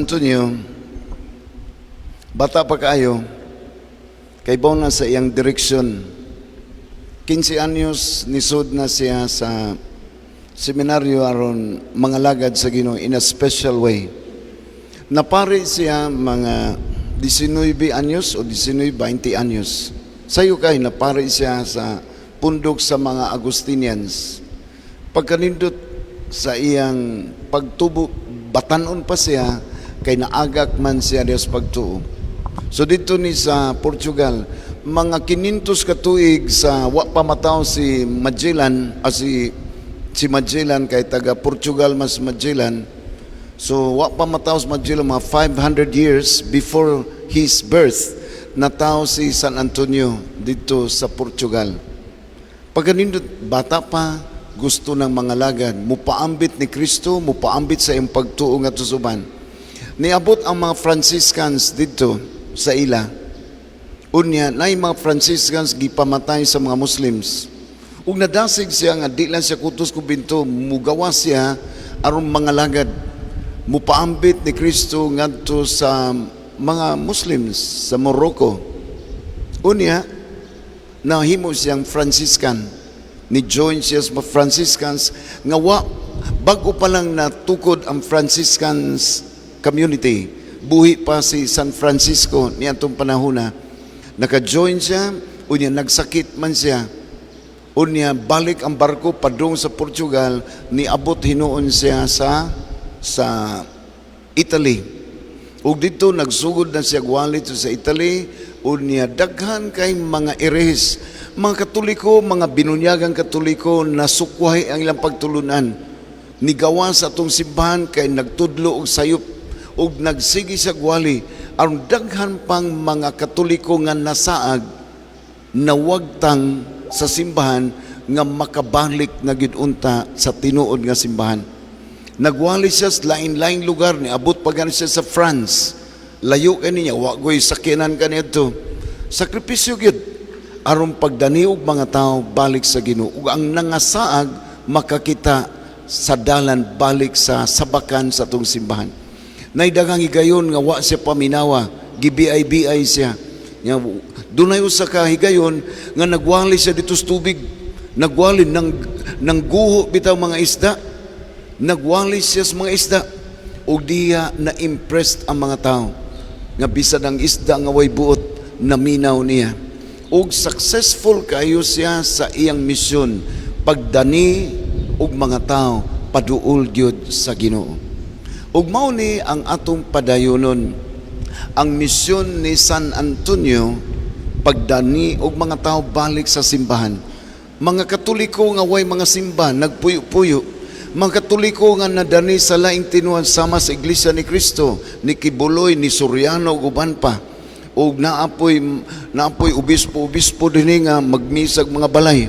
Antonio, bata pa kaayo, kaybaw na sa iyang direksyon. 15 anyos nisud na siya sa seminaryo aron mangalagad sa Ginoo in a special way. Napari siya mga 19 anyos o 19, 20 anyos. Sayo kay napari siya sa pundok sa mga Agustinians. Pagkanindot sa iyang pagtubo, batanon pa siya kay naagak man siya diya sa pagtuo. So dito ni sa Portugal, mga 500 ka tuig sa wa pa mataw si Magellan, si si Magellan kay taga Portugal mas Magellan. So wa pa mataw si Magellan, mga 500 years before his birth, nataw si San Antonio dito sa Portugal. Pagkanindot, bata pa, gusto ng mangalagad, mupaambit ni Kristo, mupaambit sa iyang pagtuo nga tusuban. Niabot ang mga Franciscans dito sa ila. Unya, naay mga Franciscans gipamatay sa mga Muslims. Ug nadasig siya nga di lang siya kutos kumbinto, mugawa siya aron mangalagad. Mupaambit ni Kristo ngadto sa mga Muslims sa Morocco. Unya, nahimo siyang Franciscan. Ni join siya sa mga Franciscans nga wa bago pa lang natukod ang Franciscans community. Buhi pa si San Francisco niadtong panahona. Naka-join siya, unya nagsakit man siya. Unya balik ang barko padung sa Portugal, niabot hinuon siya sa Italy. Ug dito nagsugod na siya gwali sa Italy, unya daghan kay mga erehes, mga Katoliko, mga binunyagang Katoliko, nasukwahi ang ilang pagtulunan. Nigawa sa atong simbahan kay nagtudlo og sayop ug nagsige sa gwali aron daghan pang mga Katoliko nga nasaag, nawagtang sa simbahan, nga makabalik na gid unta sa tinuod nga simbahan. Nagwali siya sa lain-laing lugar, niabot pa gani siya sa France. Layo kay niya, wa goy sakyanan kaniadto. Sakripisyo gyud aron pagdani og mga tao balik sa Ginoo. Ug ang nangasaag makakita sa dalan balik sa sabakan sa atong simbahan. Nay daghang higayon nga wa siya paminawa, gibiay-biay siya. Nya dunay usa ka higayon nga nagwali siya dito sa tubig. Nagwali nang guho bitaw mga isda. Nagwali siya sa mga isda ug diya na impressed ang mga tao nga bisan ang isda nga way buot naminaw niya. Ug successful kayo siya sa iyang misyon, pagdani og mga tao paduol gyud sa Ginoo. Ug mao ni ang atong padayonon, ang misyon ni San Antonio, pagdani og mga tao balik sa simbahan. Mga Katoliko nga way mga simba, nagpuyo-puyo. Mga Katoliko nga nadani sa laing tinuan sama sa Iglesia ni Cristo, ni Quiboloy, ni Soriano ug uban pa. Ug naapoy obispo-obispo dinhi nga magmisag mga balay.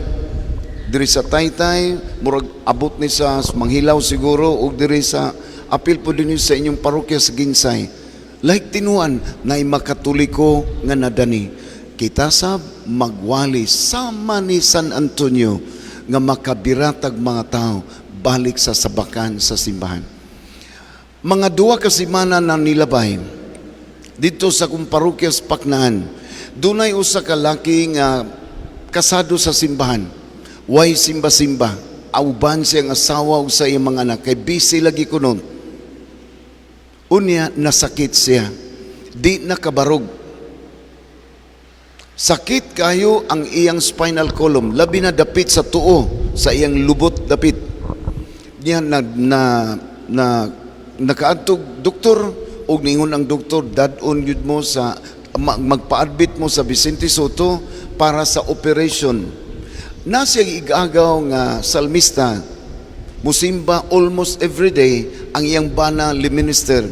Diri sa Taytay, murag abot ni sa Manghilaw siguro, ug diri sa apil po dinhi sa inyong parokya sa Guinsay. Like tinuan na makatoliko nga nadani. Kita sab magwali sama ni San Antonio nga makabiratag mga tao balik sa sabakan sa simbahan. Mga 2 ka semana na nilabay, dito sa akong parokya sa Paknaan, dunay usa ka laki nga kasado sa simbahan. Way simba-simba. Auban siyang asawa ug sa iyang mga anak kay busy lagi kuno. Unya nasakit siya. Di nakabarog. Sakit kayo ang iyang spinal column, labi na dapit sa tuo, sa iyang lubot dapit. Niya na na na nakaadtog doktor og ningon ang doktor, dad-on gyud mo sa magpa-admit mo sa Vicente Sotto para sa operation. Na siya igagaw nga salmista, musimba almost every day ang iyang bana li minister.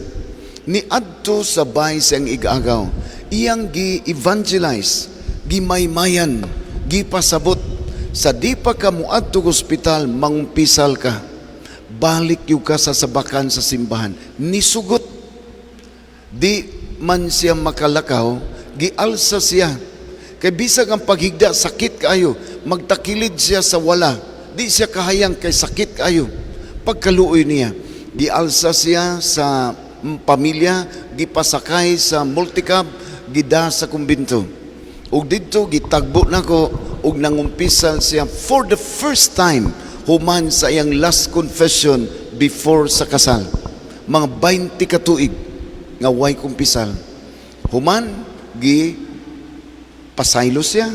Ni adto sa bay siyang igagaw, iyang gi-evangelize, gimaymayan, gipasabot sa di pa ka muadto ospital, mangumpisal ka, balik yung ka sa sabakan sa simbahan. Nisugot. Di man siya makalakaw, gialsa siya. Kay bisag ang paghigda, sakit kaayo, magtakilid siya sa wala. Di siya kahayang kay sakit kaayo. Pagkaluoy niya, gialsa siya sa pamilya, gipasakay sa multicab, gida sa kumbinto. Ug didto gitagbo nako ug nangumpisal siya for the first time human sa iyang last confession before sa kasal. Mga 20 ka tuig nga way kumpisal. Human gi pasaylo siya,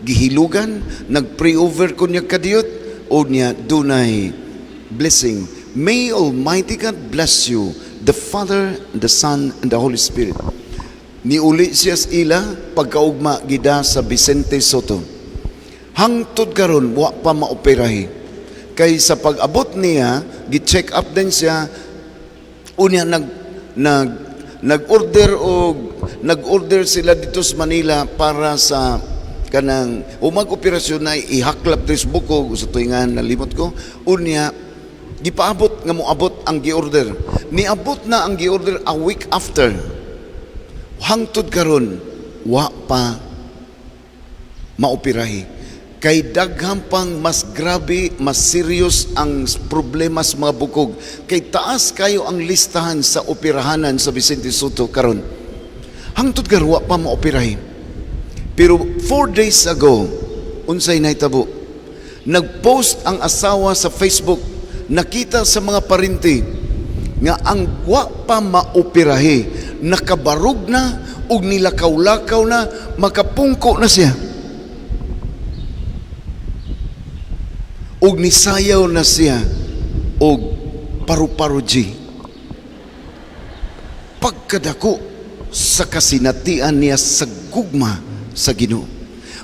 gihilugan, nag-pray over ko niya kadiyot, o niya dunay blessing. "May Almighty God bless you, the Father, the Son, and the Holy Spirit." Niuli siya sa ila pagkaugma gida sa Vicente Soto. Hangtod karon wa pa maoperahi. Kay sa pag-abot niya, gi-check up din siya, unya nag nag nag-order og nag-order sila dito sa Manila para sa kanang umag operasyon na ihaklap diri sa bukog sa tuingan, nalimot ko. Unya gipaabot nga moabot ang gi-order. Niabot na ang gi-order a week after. Hangtod karon wa pa maoperahi kay daghan pang mas grabe, mas serious ang problema sa mga bukog, kay taas kayo ang listahan sa operahanan sa Vicente Soto karon. Hangtod karon wa pa maoperahi. Pero 4 days ago, unsay nahitabo? Nagpost ang asawa sa Facebook. Nakita sa mga parinti nga ang wa pa maoperahi nakabarog na ug nilakaw-lakaw na, makapungko na siya ug nisayaw na siya og paru-paro G. Pagkadako sa kasinatian niya sa gugma sa Ginoo.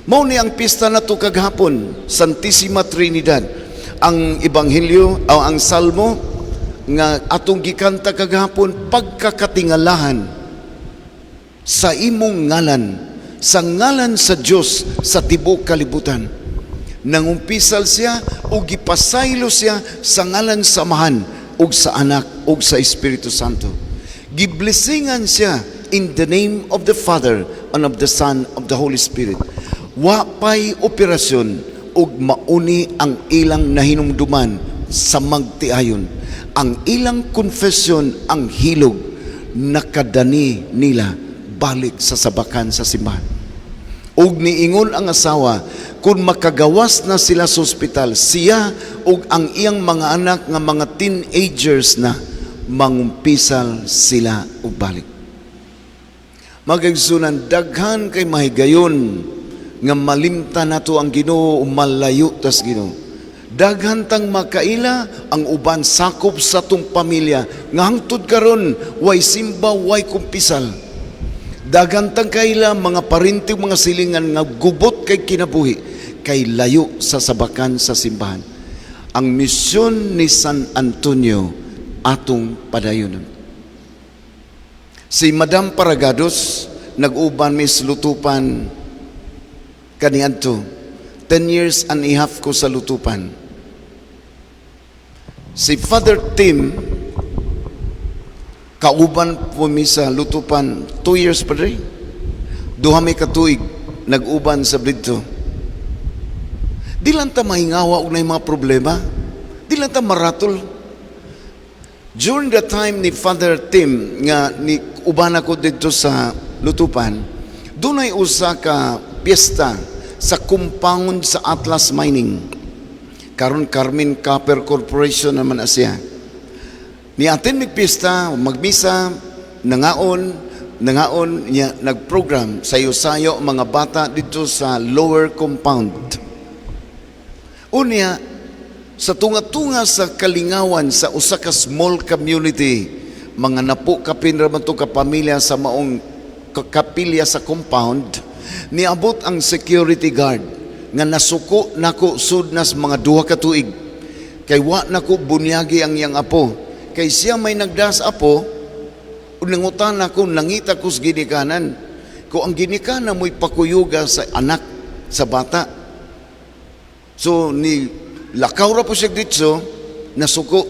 Mao ni ang pista nato kagahapon, Santissima Trinidad. Ang ebanghelyo o ang salmo nga atong gikanta kagahapon, pagkakatingalahan sa imong ngalan, sa ngalan sa Dios sa tibuok kalibutan. Nangumpisal siya ug gipasaylo siya sa ngalan sa Amahan ug sa Anak ug sa Espiritu Santo. Giblessingan siya in the name of the Father and of the Son of the Holy Spirit. Wa pay operasyon ug mauni ang ilang nahinumduman sa magtiayon. Ang ilang confession ang hilog nakadani nila balik sa sabakan sa simbahan. Ug niingon ang asawa, kung makagawas na sila sa ospital, siya ug ang iyang mga anak nga mga teenagers na, mangumpisal sila og balik. Mga igsuonan, daghan kay mahigayon nga malimtan nato ang Ginoo o malayo tas Ginoo. Daghan tang makaila, ang uban sakop sa atong pamilya nga hangtod karon way simba, way kumpisal. Daghan tang kaila mga parinti, mga silingan nga gubot kay kinabuhi kay layo sa sabakan sa simbahan. Ang misyon ni San Antonio atong padayonon. Si Madam Paragados, nag-uban mi sa Lutupan kaniadto. 10 years and a half ko sa Lutupan. Si Father Tim, kauban po mi sa Lutupan, 2 years pa rin. 2 mi katuig, nag-uban sa didto. Di lang ta mahingawa og naay mga problema. Di lang ta maratol. During the time ni Father Tim nga ni uban ako didto sa Lutupan, dunay usa ka piyesta sa compound sa Atlas Mining. Karon Carmen Copper Corporation naman siya. Ni attend mig piyesta, magmisa, nangaon, nangaon niya, nagprogram sayo-sayo mga bata dito sa lower compound. Unya, sa tunga-tunga sa kalingawan sa usa ka small community, mga napo kapin ra man to ka pamilya sa maong kapilya sa compound, niabot ang security guard nga nasuko nako sud nas mga 2 ka tuig. Kay wa nako bunyagi ang iyang apo. Kay siya may nagdas apo, nangutan ako, nangita ko sa ginikanan. Ko ang ginikanan mo'y pakuyuga sa anak, sa bata. So ni lakaw ra po siya dito, nasuko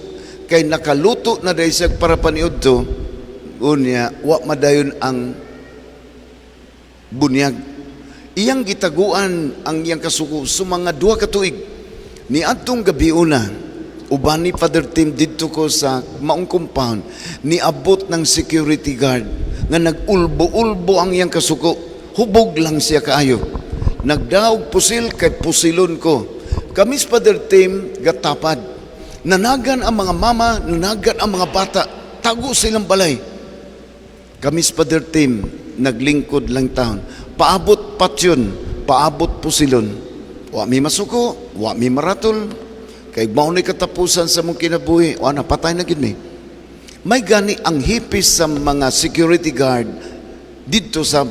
kay nakaluto na dahil siya para paniud to. Unya wa madayon ang bunyag. Iyang gitaguan ang iyang kasuko sa mga 2 ka tuig. Ni adtong gabi una, Uban ni Father Tim didto ko sa maong compound, niabot ng security guard nga nag-ulbo-ulbo ang iyang kasuko. Hubog lang siya kaayo. Nagdaog pusil kay pusilon ko. Kami sa Father Tim gatapad. Nanagan ang mga mama, nanagan ang mga bata. Tago silang balay. Kami sa Father Tim, naglingkod lang taon. Paabot patyon, paabot pusilon. Wa mi masuko, wa mi maratol. Kay mao ni katapusan sa mong kinabuhi, wa na, patay na gid mi. May gani ang hipis sa mga security guard didto sa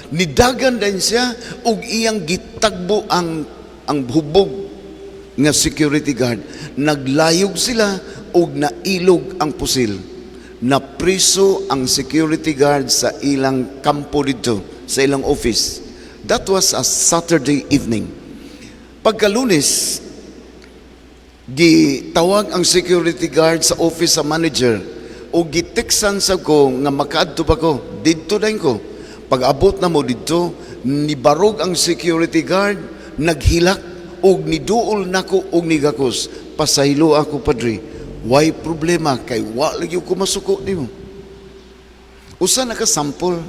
nidagan din siya ug iyang gitagbo ang hubog nga security guard. Naglayog sila ug nailog ang pusil. Napriso ang security guard sa ilang kampo didto, sa ilang office. That was a Saturday evening. Pagkalunes, gitawag ang security guard sa office sa manager o giteksan sa ko nga makaadto pa ko didto din ko. Pag abot na mo didto, nibarog ang security guard, naghilak og niduol nako og nigakos, "Pasaylo ako, padre." "Way problema kay wa lagi ko masuko nimo." Usa na ka sample,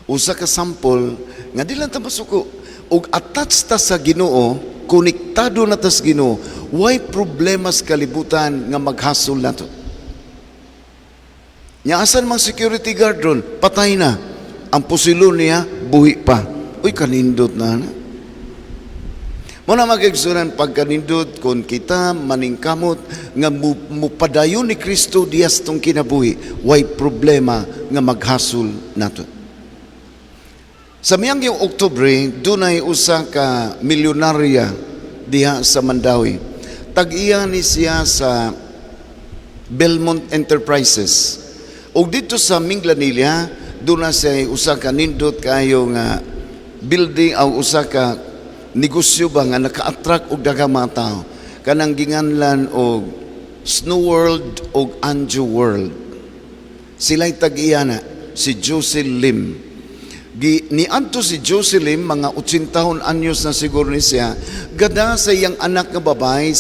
usa ka sample nga di lang ta masuko og attached ta sa Ginoo, konektado na ta sa Ginoo, way problema sa kalibutan nga maghasol nato. Nya asan mang security guard ron? Patay na. Ang pusilon niya buhi pa. Uy, kanindot na na. Mao na, mga kaigsuonan, pagkanindot kung kita maningkamot nga mupadayon ni Kristo diyas tong kinabuhi, way problema nga maghasol nato. Sa miyang yung Oktubre, dunay usa ka milyonarya diha sa Mandaue. Tag-iya ni siya sa Belmont Enterprises. Ug dito sa Minglanilla, doon na siya usa ka nindot kayo nga building o usa ka negosyo ba nga naka-attract og daghang mga tao. Kanang ginganlan og Snow World og Anjo World. Sila'y tag-iya na, si Jose Lim. Gi, niadto si Jose Lim, mga 80 anyos na siguro ni siya, gada sa iyang anak nga babae,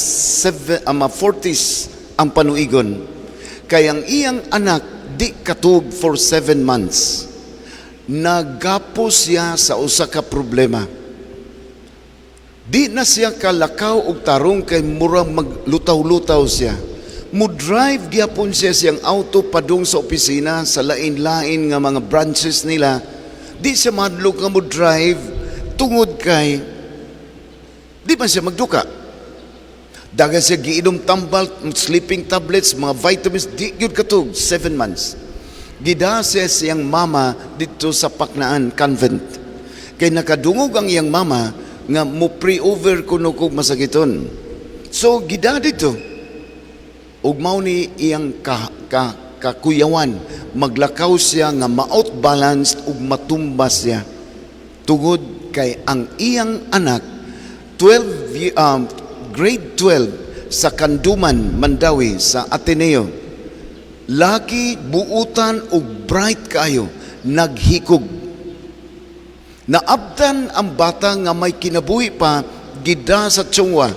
mga 40s ang panuigon. Kay ang iyang anak di katug for 7 months. Nagapo siya sa usa ka problema. Di na siya kalakaw og tarong kay murang maglutaw-lutaw siya. Mo-drive gyapon siya siyang auto padung sa opisina sa lain-lain nga mga branches nila. Di siya mahadlok nga mo drive tungod kay di man siya magduka. Dagan siya giinom tambal, sleeping tablets, mga vitamins, di gyud katug, 7 months. Gida siya siyang mama dito sa Paknaan Convent. Kay nakadungog ang iyang mama nga mo pray over kuno kog masakiton. So gida dito. Ug mao ni iyang ka, ka, kakuyawan, maglakaw siya nga ma-out balanced ug matumba siya. Tungod kay ang iyang anak 12 grade 12 sa Canduman, Mandaue, sa Ateneo. Laki, buutan ug bright kaayo, naghikog. Naabtan ang bata nga may kinabuhi pa, gida sa Chong Hua.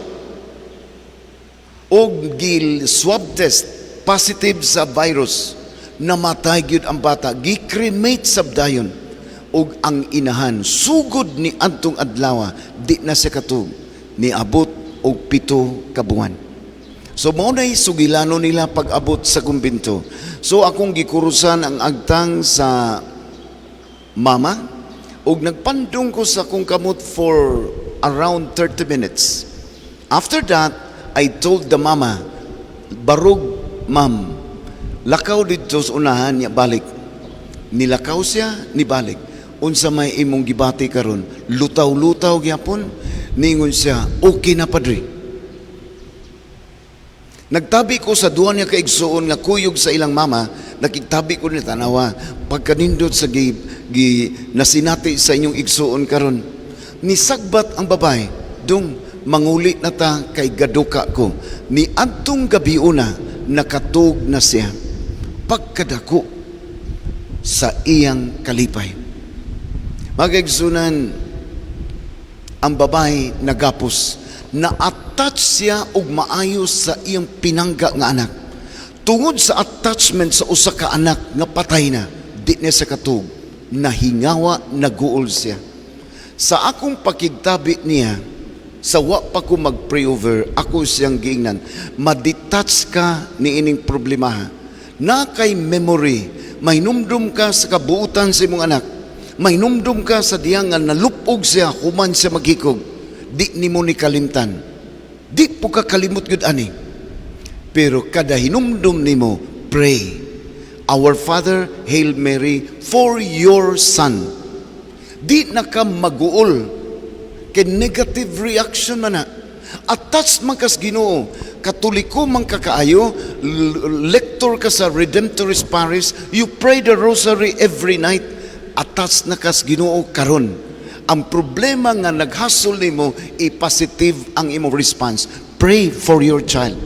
Og gil swab test, positive sa virus. Namatay gyud ang bata, gi-cremate sabdayon. Ug ang inahan sugod ni adtong adlaw di na siya katug, niabot og 7 ka buwan. So mao nay sugilano nila pag-abot sa kumbento. So akong gikurusan ang agtang sa mama ug nagpandong ko sa akong kamot for around 30 minutes. After that, I told the mama, "Barog, ma'am, lakaw didto sa unahan niya, balik." Nilakaw siya, nibalik. "Unsa may imong gibati karon? Lutaw-lutaw gyapon?" Ningon siya, "Okay na, padre." Nagtabi ko sa duha niya kaigsuon nga kuyog sa ilang mama, nakigtabi ko ni, "Tanawa, pagkanindot sa gi, gi nasinati sa inyong igsuon karon." Nisagbat ang babae, "Dong, manguli na ta kay gaduka ko." Ni adtong gabi una, nakatug na siya. Pagkadako sa iyang kalipay. Mga kaigsuonan, ang babae nagapos. Na-attach siya og maayo sa iyang pinangga nga anak. Tungod sa attachment sa usa ka anak nga patay na, di niya sa katug, nahingawa, naguol siya. Sa akong pakigtabi niya, sa wa pa ko mag-pray over, ako siyang giingnan, "Ma-detach ka ni ining problema. Na kay memory, mahinumdum ka sa kabuutan sa imong anak. Mahinumdum ka sa diya nga nalupog siya, human siya maghikog. Di nimo ni kalimtan. Di po ka kalimot gud ani. Pero kada hinumdum nimo, pray. Our Father, Hail Mary, for your son. Di na ka maguol kay negative reaction man na. Attached man kas Ginoo, Katoliko man ka kaayo, lector ka sa Redemptorist Parish, you pray the rosary every night, attached na kas Ginoo karon. Ang problema nga naghasol nimo, i-positive ang imong response. Pray for your child.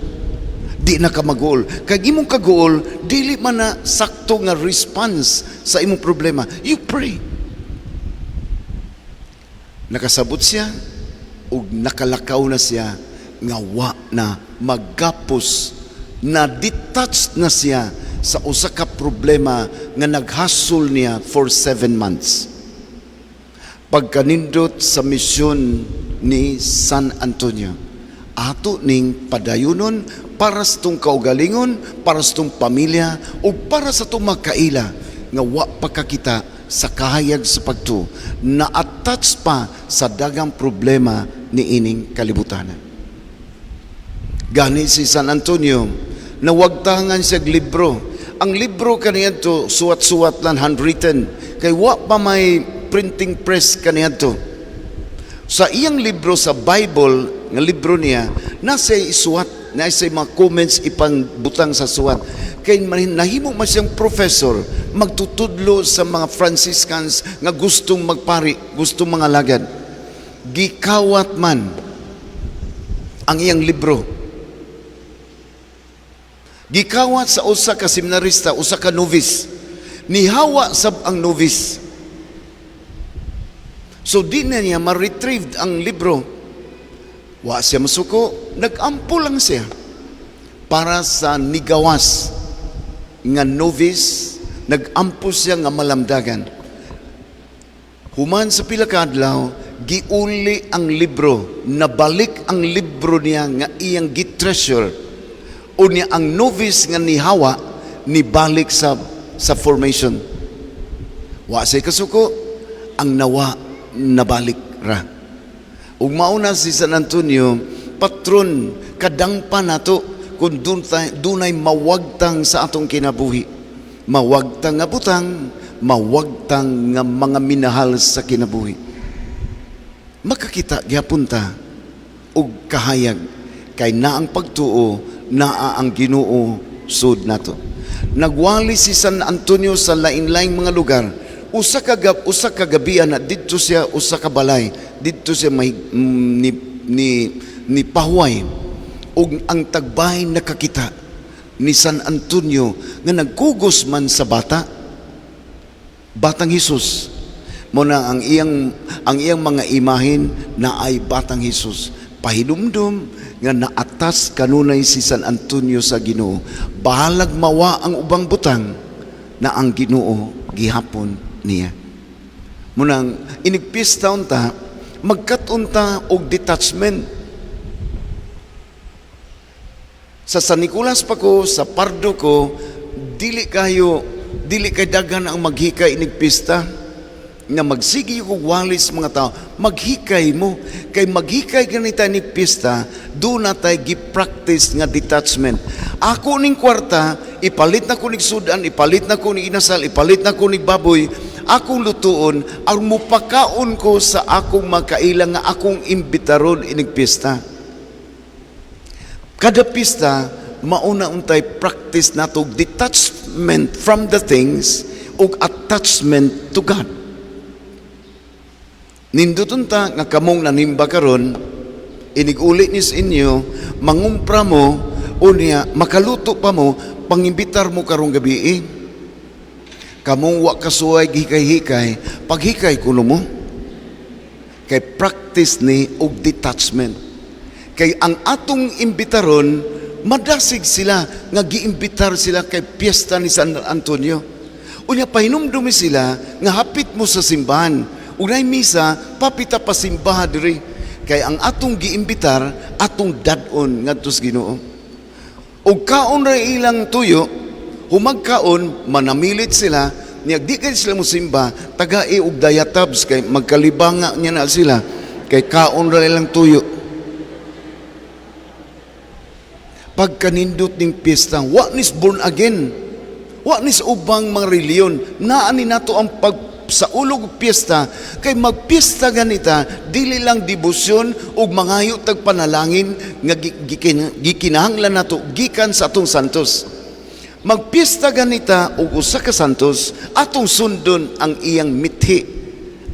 Di na ka maguol. Kag imong kaguol, dili man na sakto nga response sa imong problema. You pray. Nakasabot siya ug nakalakaw na siya nga wa na maggapos, na detached na siya sa usa ka problema nga naghasol niya for 7 months. Pagkanindot sa misyon ni San Antonio, ato ning padayunon para sa tong kaugalingon, para sa tong pamilya, ug para sa tong makaila nga wa pa kakita sa kahayag sa pagtuo, na-attach pa sa dagang problema ni ining kalibutan. Gani si San Antonio, nawagtangan siya libro. Ang libro kaniadto suwat-suwat lang, handwritten. Kay wa pa may printing press kaniadto. Sa iyang libro sa Bible, nga libro niya, nasa isuwat, nasa mga comments ipangbutang sa suwat. Kay nahimo man siyang professor, magtutudlo sa mga Franciscans nga gustong magpari, gustong mga lagad. Gikawat man ang iyang libro. Gikawat sa usa ka seminarista, usa ka novice. Nihawa sab ang novice. So di na niya ma-retrieved ang libro. Wa siya masuko, nag-ampo lang siya para sa nigawas nga novice, nag-ampo siya nga malamdagan. Human sa pila ka adlaw, giuli ang libro, nabalik ang libro niya nga iyang gi-treasure. Unya ang novice nga nihawa, nibalik sa formation. Wa say kasuko, ang nawa nabalik ra. Ug mauna si San Antonio, patron kadangpan nato kung dunay mawagtang sa atong kinabuhi. Mawagtang nga butang, mawagtang nga mga minahal sa kinabuhi. Makakita gyapon ta og kahayag kay naa ang pagtuo, naa ang Ginoo sud nato. Nagwali si San Antonio sa lain-laing mga lugar. Usa ka gabi na didto siya usa ka balay, didto siya may ni pahuway ug ang tagbay nakakita ni San Antonio nga nagkugos man sa bata, batang Hesus. Mo na ang iyang mga imahen na ay batang Hesus. Pahinumdum nga naatas kanunay si San Antonio sa Ginoo. Bahalag mawa ang ubang butang, na ang Ginoo gihapon niya. Munang inigpista unta, magkat-on ta og detachment. Sa San Nicolas pa ko, sa Pardo ko, dili kay daghan ang maghikay inigpista nga magsige og walis mga tao, maghikay mo. Kay maghikay ganita ni pista, do na tay gi-practice nga detachment. Ako ning kwarta, ipalit na ko ning sudan, ipalit na ko ning inasal, ipalit na ko ning baboy, akong lutuon, ang mupakaon ko sa akong makaila nga akong imbitaron inig pista. Kada pista, mauna untay practice nato detachment from the things ug attachment to God. Nindot unta nga kamong nanimba karon, inig-uli ni sa inyo, mangumpra mo, unya makaluto pa mo, pangimbitar mo karong gabi eh. Kamong wa kasuway gihikay-hikay, paghikay kuno mo. Kay practice ni og detachment. Kay ang atong imbitaron, madasig sila nga giimbitar sila kay piyesta ni San Antonio. Unya pahinumdumi sila nga hapit mo sa simbahan. Ug nay misa, papita pa simbaha diri. Kay ang atong giimbitar, atong dad-on ngadto sa Ginoo. Ug kaon ra ilang tuyo, humagkaon, manamilit sila, niya di kay sila mosimba, tagai og diatabs kay magkalibanga niya na sila, kay kaon ra ilang tuyo. Pagkanindot ning piyesta, wa nis born again, wa nis ubang mga reliyon, naa ni nato ang pag sa ulog piyesta, kay magpiyesta ganita dili lang debosyon ug mangayo tag panalangin nga gikinahanglan nato gikan sa atong santos. Magpiyesta ganita og usa ka santos, atong sundon ang iyang mithi,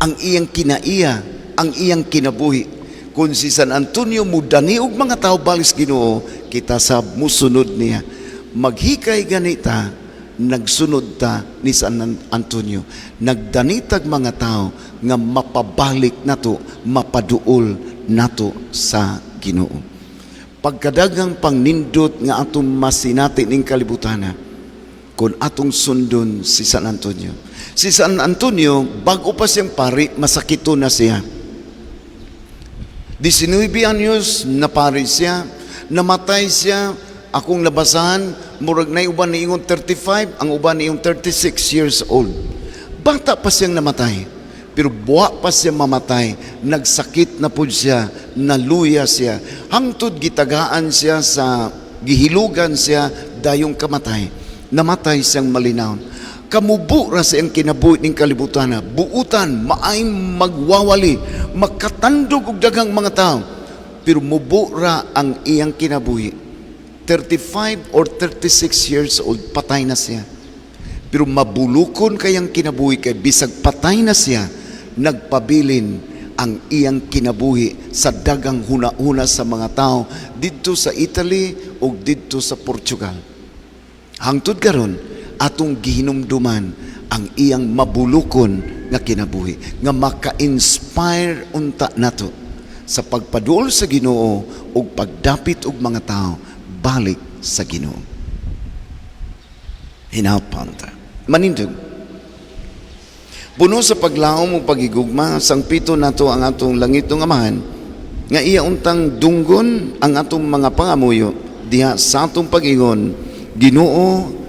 ang iyang kinaiya, ang iyang kinabuhi. Kung si San Antonio mudani og mga tao balik sa Ginoo, kita sab musunod niya. Maghikay ganita, nagsunod ta ni San Antonio. Nagdanitag mga tao nga mapabalik nato, mapaduol nato sa Ginoo. Pagkadagang pangnindot nga atong masinati ning kalibutana, kung atong sundon si San Antonio. Si San Antonio, bago pa siyang pari, masakito na siya. 19 anyos, napari siya, namatay siya, akong nabasahan, murag na uban niingon 35, ang uban niingon 36 years old. Bata pa siyang namatay, pero buwa pa siya mamatay, nagsakit na pud siya, naluya siya, hangtod gitagaan siya sa, gihilugan siya, dayong kamatay. Namatay siyang malinaw. Kamubo ra sa iyang kinabuhi ning kalibutan, buutan, maay magwawali, makatandog og daghang mga tao, pero mubo ra ang iyang kinabuhi. 35 or 36 years old, patay na siya. Pero mabulukon kayang kinabuhi kay bisag patay na siya, nagpabilin ang iyang kinabuhi sa dagang huna-huna sa mga tao didto sa Italy ug didto sa Portugal. Hangtod karon atong gihinumduman ang iyang mabulukon nga kinabuhi nga maka-inspire unta nato sa pagpaduol sa Ginoo ug pagdapit og mga tao balik sa Ginoo. Hinapan ta. Manindog. Puno sa paglaom ug pagigugma, sangpito nato ang atong langitnong Amahan nga iya untang dunggon ang atong mga pangamuyo diha sa atong pag-ingon, Ginoo,